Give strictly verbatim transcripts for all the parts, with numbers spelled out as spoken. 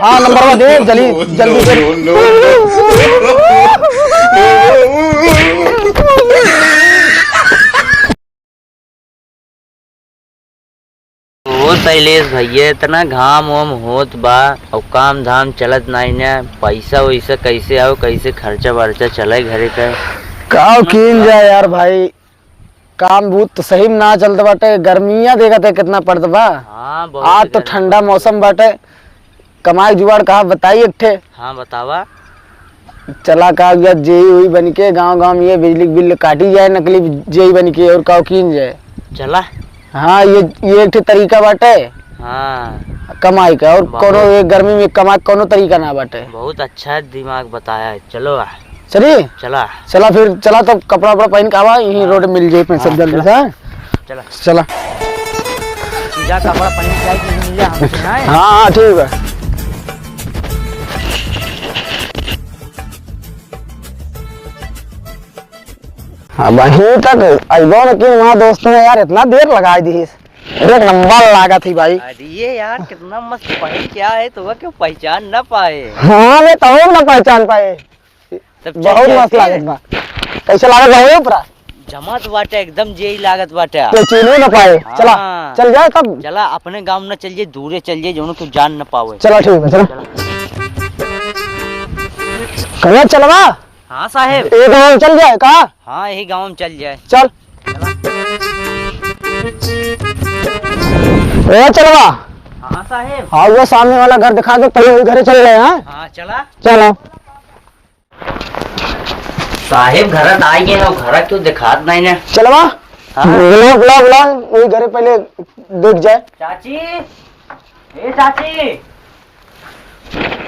हाँ, नंबरवा दे, जल्दी, जल्दी दे। ओ शैलेश भैया, इतना घाम वाम होत बा, अउ काम धाम चलत नाई न, पैसा वैसा कैसे आओ, कैसे खर्चा वर्चा चले घरे का? का कीन जाए यार भाई, काम बूत तो सही में ना चलत बाटे, गर्मिया देखत है कितना पड़त बा। हाँ, बहुत आज तो गर्मी ठंडा पड़त मौसम बा। बाटे, कमाई जुगाड़ कहा बताई एक ठे। हाँ, बतावा। चला का या जेई हुई बन के गाँव गाँव में ये बिजली के बिल काटी जाए, नकली जेई बन के, और का कीन जाए। चला। हाँ, ये, ये एक ठे तरीका बाटे। हाँ। कमाई का, और बहुत। कोनो ये गर्मी में कमाई कोनो तरीका ना बाटे। बहुत अच्छा दिमाग बताया है, चलो आ। चली? चला। चला फिर, चला तब कपड़ा वपड़ा पहन के आवा, यहीं हाँ। रोड मिल जाई, हाँ, सब जल्दी चला। से, हाँ? चला। चला। सीधा कपड़ा पहन के आई, कि मिल जा हमसे, हाँ? हाँ, हाँ, ठीक बा। अब यहीं तक अइबो न कि वहाँ दोस्त ने यार इतना देर लगाई दी। एक नंबर लागत ही भाई। अरे यार, कितना मस्त पहन क्या है, तो वह क्यों पहचान ना पाए? हाँ, मैं तो ना पहचान पाए। तब चल बहुत जाए मस्त फिर। लागत बा। कैसे लागत बा हो पूरा? जमात बाटे, एकदम जेई लागत बाटे। तो चीनू ना पाए। हाँ। चला, चल जाए तब। चला, अपने गाँव ना चल जाए, दूरे चल जाए, जौन तू जान ना पावे। चला, ठीक है, चला। चला। कहाँ चलवा? हाँ साहेब। ए गाँव चल जाए का? हाँ, यही गाँव में चल जाए। चल। ए चलवा। हाँ साहेब। हाँ, वो सामने वाला घर दिखा दो, पहले वही घरे चल रहे हैं। हाँ, चला। चलो। साहेब, घर त आई गए ना, घर क्यों दिखात नहीं ने? चलवा। हाँ। बुलाओ, बुलाओ, बुलाओ, वही घरे पहले देख जाए। चाची, ए चाची,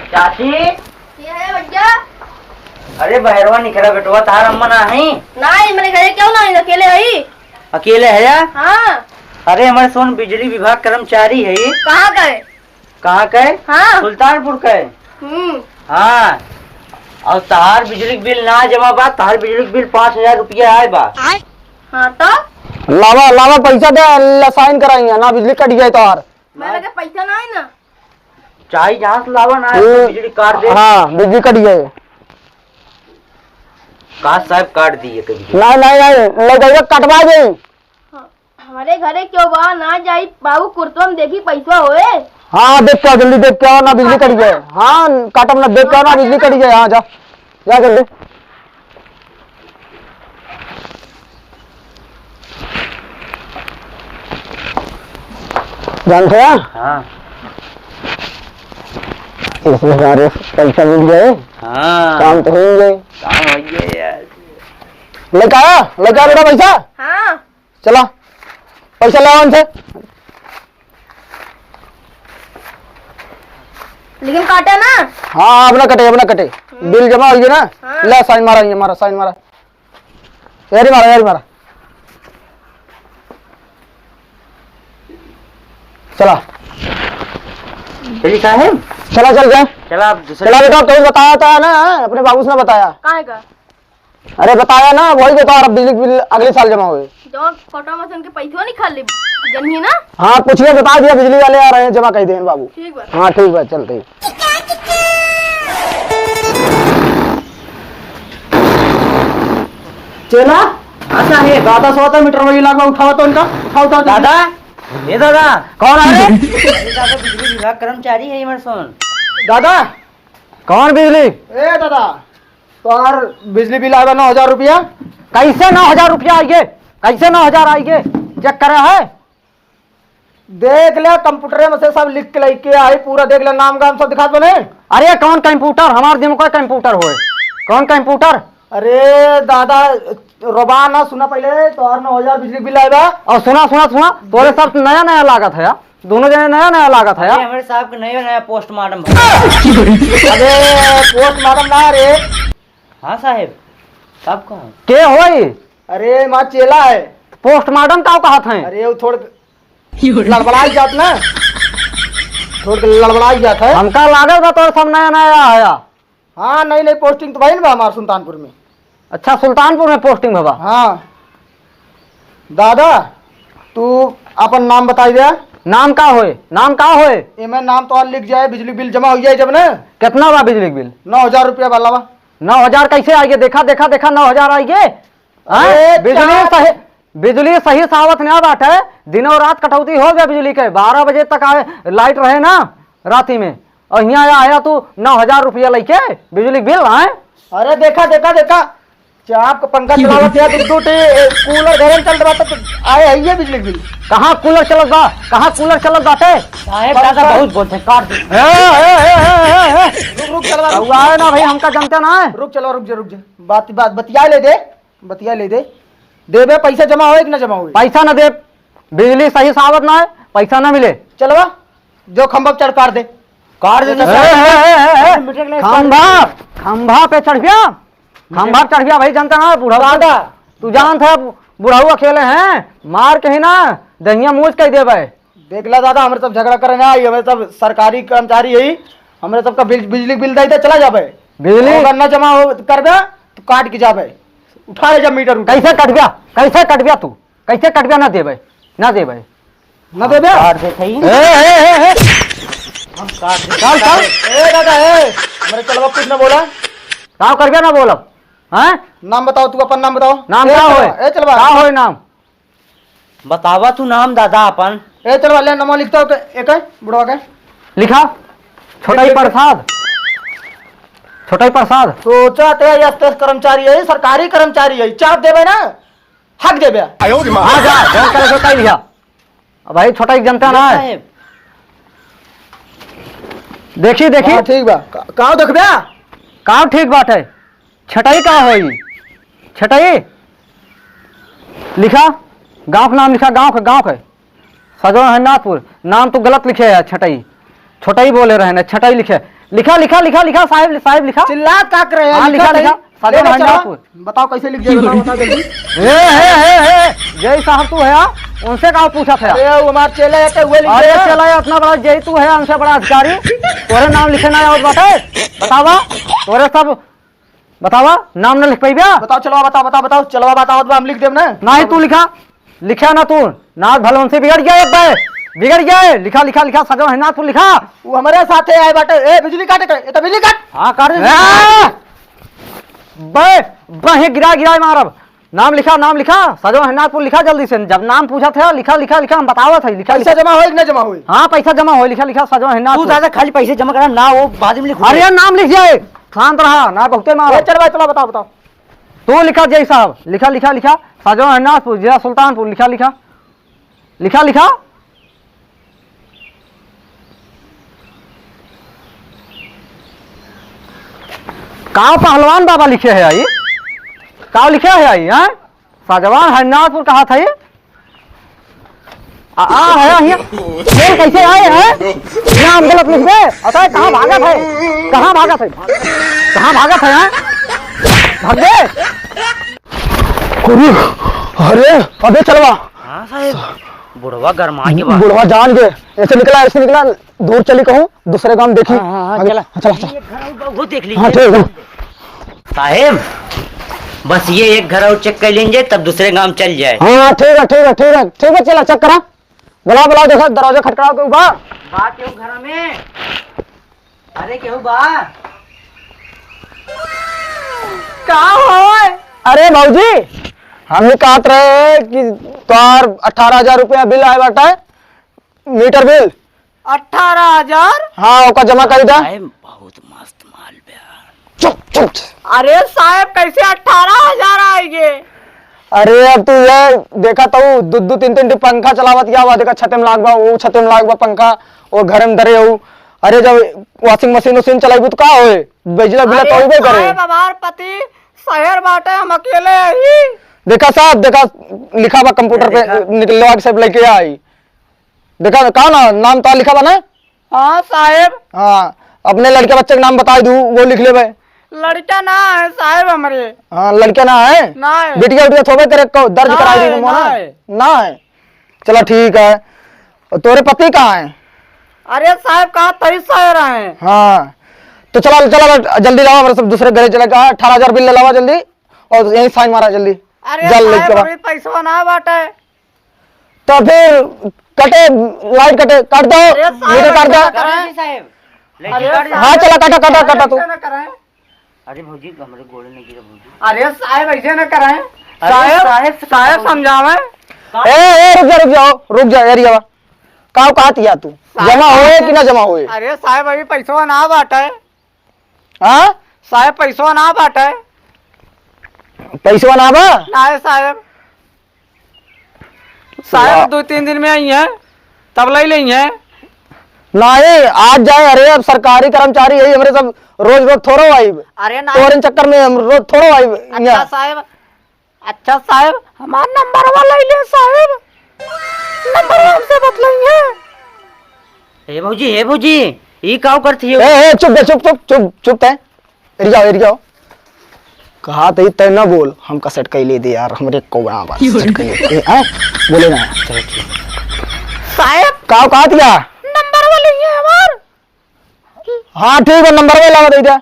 चाची। के है भैया? अरे बहरवा निकरा बेटवा, तार अम्मा ना है? नहीं, मेरे घरे क्यों ना है, अकेले है। अकेले है या? हाँ। अरे हमारे सोन बिजली विभाग कर्मचारी है। कहाँ का है? कहाँ का है? हाँ। सुल्तानपुर का है। हम्म। हाँ। और तहार बिजली के बिल ना जमा बा, तहार बिजली के बिल पाँच हजार रुपया आए बा। हाँ तो? लावा, लावा पैसा दे, ला साइन कराई है ना, बिजली कट गई तहार। मेरे लगे पैसा ना है ना। चाहे जहाँ से लावा ना, हम्म। बिजली काट दे। हाँ, बिजली कट गई। का साहब काट दिए कभी? नहीं, नहीं, नहीं, नहीं, कटवा दे। हाँ, हमारे घरे क्यों बा, ना जाई बाबू कुर्तवा में देखी पैसा होए। हाँ, देख के आओ, जल्दी देख के आओ ना, बिजली कट गई। हाँ, काटम ना, देख के आओ ना, बिजली कट गई। हाँ, जा, जा जल्दी। जानते हैं? हाँ। इसमें सारे पैसा मिल गए। हाँ। काम तो हो ही गए। काम हो गया यार। लेके आया? लेके आया बेटा पैसा? हाँ। चला, पैसा ले आओ इनसे। लेकिन काटा ना। हाँ, अब ना कटे, अब ना कटे। हम्म। बिल जमा होइए ना। हाँ। ले, साइन मारा, ये मारा, साइन मारा। यारी मारा, यारी मारा। चला। चलिए साहेब। चला, चल जा। चला, आप दूसरे चला बेटा, तू बताया था ना, अपने बाबू से ना बताया। काहे का? अरे बताया ना, वही तो तार बिजली बिल अगले साल जमा होए। जमा कटवा मसन के पैसवा निकाल ले, जनही ना? हाँ, कुछ नहीं बता दिया, बिजली वाले आ रहे हैं, जमा कर दें बाबू। ठीक बा। हाँ, ठीक बा, चलते हैं। चेला? हाँ साहेब। दादा सौ मीटर वही लागवा उठावा तो इनका, उठाओ, उठाओ, उठाओ। दादा, ए दादा। कौन है रे? ए दादा, बिजली विभाग कर्मचारी है इमर सोन। दादा। कौन बिजली? ए दादा, तोहार बिजली बिल आएगा नौ हजार रुपया। कैसे नौ हजार रुपया आइगे? कैसे नौ हजार आइगे? चेक करे है? देख ले, कंप्यूटर में से सब लिख के लेके आई, पूरा देख ले, नाम गाम सब दिखात बने। अरे कौन कंप्यूटर? हमार दिन कोई कंप्यूटर होए? कौन कंप्यूटर? अरे दादा, रोबा ना, सुना पहले, तोहार नौ हजार बिजली बिल आएगा। और सुना, सुना, सुना, तोरे सब नया नया लागत है यार। दोनों जने नया नया लागत है अरे, यार। हमारे साहब के नया नया पोस्टमार्टम भा। अरे, पोस्टमार्टम ना रे। हाँ साहेब, साहब कहाँ? के होई? अरे, माँ चेला है। पोस्टमार्टम का कहत हैं? अरे, वो थोड़ लड़बड़ाई जात ना, थोड़ के लड़बड़ाई जात है। हमका लागल बा तोर सब नया नया आया। हाँ, नई नई पोस्टिंग तो भइल बा हमार सुल्तानपुर में। अच्छा, सुल्तानपुर में पोस्टिंग भवा? हाँ। दादा, तू अपन नाम बताई दे। नाम का होए? नाम का होए? एमे नाम तो लिख जाए, बिजली बिल जमा हो जाए जब ना। कितना बा बिजली बिल? नौ हजार रुपया वाला बा। नौ हजार कैसे आइगे? देखा, देखा, देखा, नौ हजार आइगे। हाँ? अरे बिजली चार सही, बिजली सही सावत ना बाटे। दिनों रात कटौती हो गया बिजली के, बारह बजे तक आए लाइट रहे ना राती में, और हियाँ आया तू नौ हजार रुपया लइके बिजली बिल, हैं? अरे देखा, देखा, देखा, चाप का पंखा चलावत या, दू, दू टे, ए, कूलर घरे में चलत बा, तो आए है ये बिजली बिल। कहाँ कूलर चलत बा? कहाँ कूलर चलत बाटे? साहेब, दादा बहुत बोलते हैं, काट दे। ए, ए, ए, ए, ए, ए। रुक, रुक, चलवा, रुक। रउआ है ना भाई, हमका जनते ना है। रुक, चलवा, रुक जा, रुक जा। बात, बात, बतिया ले दे, बतिया ले दे। देबे, पैसा जमा होए कि ना जमा होए? पैसा ना दे, बिजली सही सावत ना है, पैसा ना मिले। चलवा, जो खंभा पे चढ़ काट दे। काट दे ए, ना ए, साहब। ए, ए, ए, मीटर के खंभा, खंभा पे चढ़ गया। खंभा चढ़ गया भाई, जानता ना बुढ़ऊ। दादा। तू जानत है, बुढ़ऊ अकेले हैं, मार के ही ना दहिया मूस कह देबे। देख ला दादा, हमरे सब झगड़ा करे ना आई, हमरे सब सरकारी कर्मचारी है, हमरे सबका बिल, बिजली बिल दे दे, चला जाबे। बिजली? अगर ना जमा हो करबे तो काट के जाबे, उठा ले जा मीटर उठा। कैसे कटबिया? कैसे कटबिया तू? कैसे कटबिया? ना देबे, ना देबे। ना देबे? काट दे थई। ए, ए, ए, ए। हम काट दे। चल, चल। ए दादा, ए, हमरे चलवा कुछ ना बोला। का करबे ना बोलब? हैं? नाम बताओ, तू अपन नाम बताओ। नाम ए, का चलवा, होए? ए, चलवा। का होए नाम? बतावा तू नाम दादा अपन। ए, चलवा, ले नाम लिखता हो तो एक है, बुढ़वा के। लिखा, छोटाई एक, एक। प्रसाद। छोटाई प्रसाद। सोचा ते यस तस कर्मचारी है, सरकारी कर्मचारी है, चाप देबे ना, हक देबे। हाँ, जा, जौन करे सो कह लिया। अब भाई छोटाई जनता ना है। साहेब। देखी, देखी। हाँ, ठीक बा। का, का देखबे? का ठीक बात है? छटाई का होई? छटाई? लिखा, गाँव के नाम लिखा, गाँव के, गाँव के। सजवा हरनाथपुर। नाम तू गलत लिखे है, छटाई। छोटाई बोले रहे ना, छटाई लिखे। लिखा, लिखा, लिखा, लिखा, साहेब, साहेब लिखा। चिल्ला का करे है? हाँ, लिखा, लिखा। सजवा हरनाथपुर। बताओ कैसे लिख दिया, बताओ, बताओ जल्दी। ए, ए, ए, ए, जय साहब तू है, आ? उनसे का पूछत है? अरे, वो हमार चेला है, तो वो लिख अरे, दिया। चेला है, इतना बड़ा जय तू है, हमसे बड़ा अधिकारी। तोरे नाम लिखे ना आवत बाटे। बतावा, तोरे सब, बतावा, नाम ना लिख पाइबा? बताओ, चलवा, बताओ, बताओ, बताओ, चलवा, बताओ, तो हम लिख देब ना। नाही, तू लिखा। लिखा ना तू, नाथ भलवंशी बिगड़ गया, अब बे, बिगड़ गया। लिखा, लिखा, लिखा, सजवा हरनाथपुर लिखा। वो हमारे साथे आए बाटे। ए, बिजली काटे के, ए, तो बिजली काट। हाँ, काट दे। ए! बे, बे, गिरा, गिरा मारब। नाम लिखा, नाम लिखा, सजवा हरनाथपुर लिखा जल्दी से। जब नाम पूछत है, लिखा, लिखा, लिखा, हम बतावत है, लिखा, पैसा लिखा। जमा होई कि ना जमा होई? हाँ, पैसा जमा होई, लिखा, लिखा, सजवा तू हरनाथपुर। दादा खाली पैसा जमा करा ना, वो बाद में लिखो। अरे यार, नाम लिख जाए, शांत रहा ना, बहुते मारो। ए, चल भाई, चलो, बताओ, बताओ। तू लिखा जय साहब, लिखा, लिखा, लिखा, सजवा हरनाथपुर, जिला सुल्तानपुर, लिखा, लिखा, लिखा, लिखा। का पहलवान बाबा लिखे है आई? का लिखे है आई, हैं? सजवा हरनाथपुर कहा था ये? आ, आ, है, आ, ये? ये कैसे आए हैं? नाम गलत लिख दे। अरे, कहाँ भागत है? कहाँ भागत है? कहाँ भागत है, हैं? भाग दे। अरे, अरे, अबे चलवा। हाँ साहेब, बुढ़वा गरमा के बा। बुढ़वा जान के, ऐसे निकला, ऐसे निकला, दूर चली कहूँ, दूसरे गाँव देखी। हाँ, हाँ, हाँ, आगे, चला। हाँ, चला, चला। ये घर और वो देख लीजिए। हाँ, ठीक है। साहेब, बस ये एक घर और check कर लीजिए, तब दूसरे गाँव चल जाए। हाँ, ठीक है, ठीक है, ठीक है, ठीक है, चला check करा। बुलाओ, बुलाओ, देखो, दरवाजा खटखटाओ, केहू बा? बा केहू घर में? अरे, केहू बा? का होय? अरे भौजी, हम ही कहत रहे कि तोहार अठारह हजार रुपया बिल आए बाटे, मीटर बिल। अठारह हजार? हाँ, ओका जमा करी दा। साहेब, बहुत मस्त माल बा। चुप, चुप। अरे साहेब, कैसे अठारह हजार आएंगे? अरे अब तू ये देखा तो दू दू तीन तीन ठे पंखा चलावत या हुआ, देखा छते में लाग बा, वो छते में लाग बा पंखा, वो घर में धरे हो। अरे जब washing machine उशीन चलाइबू तो का होए? बिजला बिल अरे तो होबे करे। साहेब, हमार पति शहर बाटे, हम अकेले ही। देखा साहब, देखा लिखा बा computer पे, देखा। निकलवा के सब लेके आई। देखा का ना, नाम तो लिखा बा ना? हाँ साहेब। हाँ, अपने लड़के बच्चे के नाम बताई दू, वो लिख लेबे। लड़का ना है साहेब हमरे। हाँ, लड़का ना है? ना है। बिटिया उटिया थोबे तेरे को दर्ज ना कराई है, दी ना मोना? है। ना है। चला ठीक है। और तोरे पति कहाँ है? अरे साहेब, कहाँ तई शहर है। हाँ, तो चला, चला, जल्दी लावा, हमारे सब दूसरे घरे चला, कहा अठारह हजार बिल ले लावा जल्दी, और यहीं sign मारा जल्दी। अरे जल साहेब, लेके बा। अभी पैसवा ना बाटे। तो फिर कटे, लाइट कटे, काट दो, अरे साहब, मीटर काट दो। ऐसा ना करें। साहब, अरे लाइट काट दो। हाँ, चला, काटा, काटा, काटा तू। ऐसा ना करें। अरे भौजी, हमरे गोड़े नहीं गिरा भौजी। अरे साहब, ऐसे ना करें। अरे साहब, साहब, साहब समझावे। ए, ए, रुक जा, रुक जाओ, रुक जा, एरिया बा। काव कहत या तू? साहब, जमा होए कि ना जमा होए? अरे साहब, अभी पैसवा ना बाटे। हाँ? साहब, पैसवा ना बाटे। पैसवा ना बा? ना है साहब। साहब, वाह। दो तीन दिन में आई हैं, तब लइ लेइहैं। नाहीं, आज जाए, अरे अब सरकारी कर्मचारी है, हमरे सब रोज रोज थोड़ो आइब। अरे ना। तोहरे चक्कर में हम रोज थोड़ो आइब अच्छा यहाँ। साहब, अच्छा साहब, हमार नंबरवा लइ ले साहब, नंबरवा हमसे बतलाइए। हे भौजी, हे भौजी, ई काव करती हो? ए, ए, चुप बे, चुप, चुप, चुप, चुप तै। एरी जाओ, एरी जाओ। कहा तो तै ना बोल, हमका सेट कइ ले दे यार, हमरे को बना बात सेट कइ ले। ए, हैं? बोले ना। चलो ठीक। साहब। काव कहत या? नंबरवा लइ ले हमार। हाँ, ठीक है, नंबरवा लावा दे दे।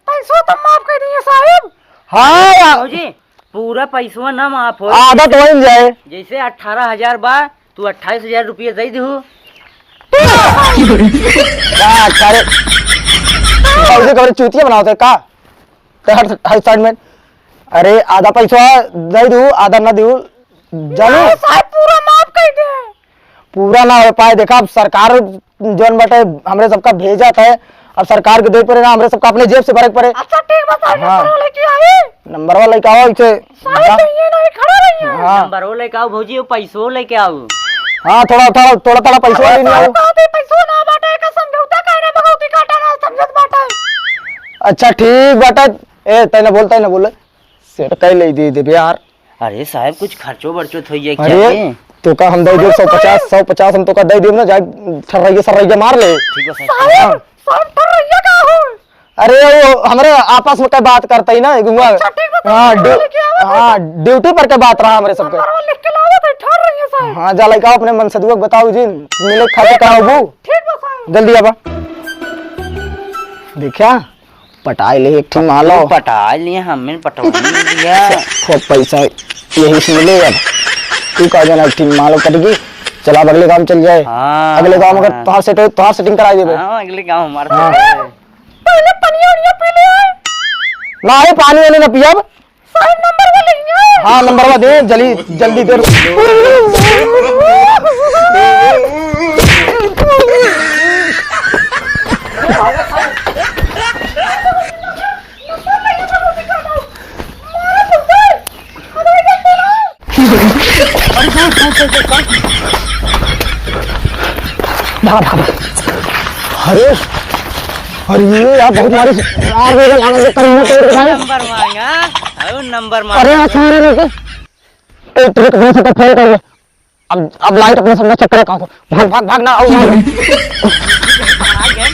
पैसो तो माफ कर दिए साहब। हाँ यार। भौजी, पूरा पैसवा ना माफ हो। आधा तो वही जाए। जैसे अठारह हजार बा, तू अट्ठाईस हजार रुपया दे दू। का अठारह? भौजी कबरे चूतिया बनावत है का? ते हट, हट साइड में। अरे आधा पैसा दे दू, आधा ना दू, जानू। अरे साहब, पूरा माफ कर दे। पूरा ना हो पाए, देखा, अब सरकार जौन बाटे, हमरे सबका भेजत है, अब सरकार के दे पड़े ना, हमरे सबका अपने जेब से भरे के पड़े। अच्छा, ठीक बा, साहब, हाँ। नंबरवा लेके आई। नंबरवा लेके आओ, इसे साहब, जा। तो ये नहीं, खड़ा रहिए। हाँ। नंबरवा लेके आओ भौजी, वो पैसो लेके आओ। हाँ, थोड़ा, थोड़ा, थोड़ा, थोड़ा पैसो अरे, लेने आओ। साहब, कहते पैसो ना बाटे, का समझौता करे, भगवती काटा ना समझत बाटे। अच्छा, ठीक बाटे। ए, तैने बोल, तैने बोल। सेठ कह ले दे देबे यार। अरे साहब, कुछ खर्चो बर्चो तो होइए क्या अरे, बे? तो का हम दे देब सौ पचास, सौ पचास हम तो का दे देब ना, जाए ठर्रैया सर्रैया मार ले। ठीक बा साहब। साहब, साहब, ठर्रैया का हो? अरे, वो हमरे आपस में कई बात करता ही ना, एक हुआ। अच्छा, ठीक बा, हाँ, साहब, ड्यू-, लेके आवा, हाँ, साहब। ड्यूटी पर के बात रहा हमरे सबके। नंबरवा लिख के लावा, तो ठर्रैया, साहब। हाँ, जा लइका अपने मनसदुआ के बताओ जी, मिले खातिर का होबू? ठीक बा, साहब। जल्दी आवा। देखा, पटाई ले एक ठे मालो। पटाई लिए, हमें पटवा नहीं दिया। खूब पैसा यही से मिले अब। तू का जाना, एक ठे मालो कट गई। चला, अब अगले गाँव चल जाए। हाँ, अगले गाँव में अगर हाँ। तोहार सेट हो, तोहार सेटिंग कराई देबे। हाँ, अगले गाँव हमार हाँ। सेट है। पहले पनिया उनिया पी ले। ना, ये पानी वानी ना पियब। साहब, नंबरवा ले लिया। हाँ, नंबरवा दे, जल्दी, जल्दी दे। भाग, भाग, भाग। अरे, अरे, ये यार बहुत मारी। यार, मेरे लागल के करीना तोड़ के भाई। नंबर मांगा, और नंबर मांगा। अरे, यार, सारे लोग। ए, ट्रक अपने सबका फेल कर दे। अब, अब लाइट अपने सबका चक्कर का। भाग, भाग, भाग ना, आओ, आओ। आ गए।